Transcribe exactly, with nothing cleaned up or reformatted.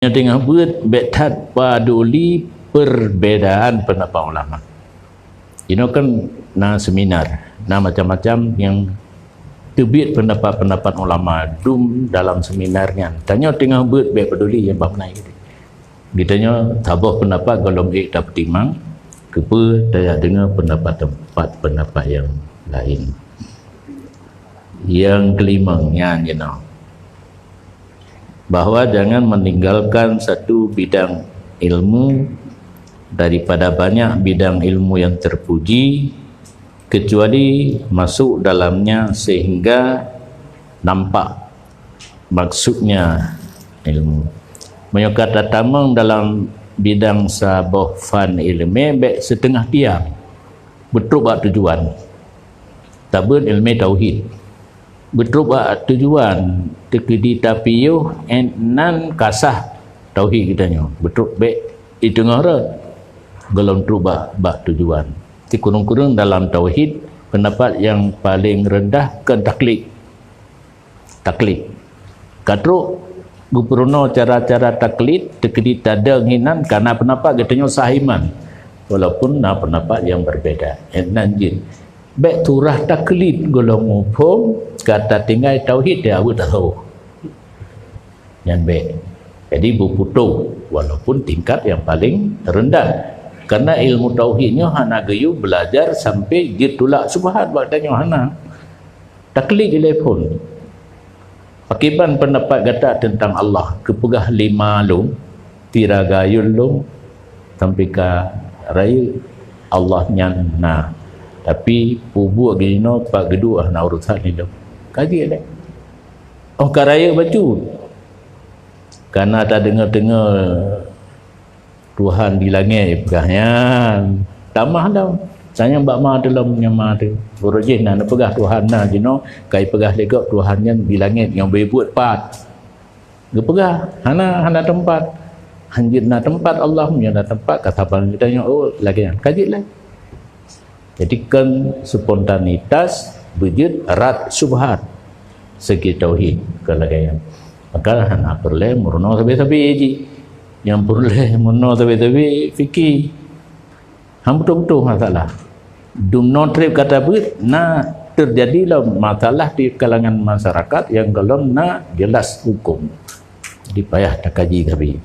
Tanyoe teungoh beuet, bék that paduli perbedaan pendapat ulama. Inoe kan na seminar, na macam-macam nyang teubiet pendapat-pendapat ulama dum dalam seminar nyan. Tanyoe teungoh beuet, bék paduli nyang bah meunan. Geutanyoe saboh pendapat gohlom ék tapeutimang, keupeue tajak deungoe pendapat-pendapat nyang laén. Nyang keulimong nyan jinoe, bahwa jangan meninggalkan satu bidang ilmu daripada banyak bidang ilmu yang terpuji, kecuali masuk dalamnya sehingga nampak maksudnya ilmu. Meunyoe ka tatamong dalam bidang saboh fan ilmu, bék seutengah tiang, beutrok bak tujuan. Tabeuet ilmu tauhid, beutrok bak tujuan, teukeudi tapiôh, eh, nan ka sah tauhid geutanyoe. Beutrok bék di teungoh rot, gohlom trok bak, bak tujuan. Sikureueng-kureueng dalam tauhid, pendapat nyang paleng reundah kon taklid. Taklid. Ka trok geupeurunoe cara-cara taklid, teukeudi tadong hinan, ka na pendapat geutanyoe sah iman, walaupun na pendapat nyang berbeda. Eh, nan jeuet. Bék surah taklid gohlom muphom, ka tatinggai tauhid, ya, aweuet tahu. Nyan bék. Jadi beuputôh, walaupun tingkat nyang paleng reundah. Karena ilmu tauhid nyoe hana geuyue beulajar sampai jeuet tulak syubhat bak tanyoe, hana. Taklid jih lé phon. Pakiban pendapat gata teuntang Allah, keupeugah lima lôn, tira gayun lôn, sampai ka rayeuk Allah nyan na. Tapi peubuet geunoe pat geuduek hana urusan lé lôn. Ka jeuet lé. Oh, ka rayeuk bacut. Kana tadeungoe-deungoe Tuhan di langét, peugah nyan. Tamah lom. Sanyang bak ma teu lom nyang ma teu. Uroe jih na neupeugah Tuhan na jinoe, ka ipeugah lé gob Tuhan nyan di langét nyang beubuet pat. Geupeugah, hana, hana teumpat. Hanjeuet na teumpat Allah, meunyoe na teumpat, ka saban geutanyoe, oh, lagée nyan. Ka jeuet lé. Jadi, kon spontanitas beujeuet rot syubhat segi tauhid, kon lagée nyan. Maka hana peureulée meurunoe sabe-sabe jih. Nyang peureulée meurunoe sabe-sabe fikih. Han beutôi-beutôi masalah. Dumnoe treb ka tabeuet na teujadi lom masalah di kalangan masyarakat nyang gohlom na jelas huköm. Jadi payah takaji sabe.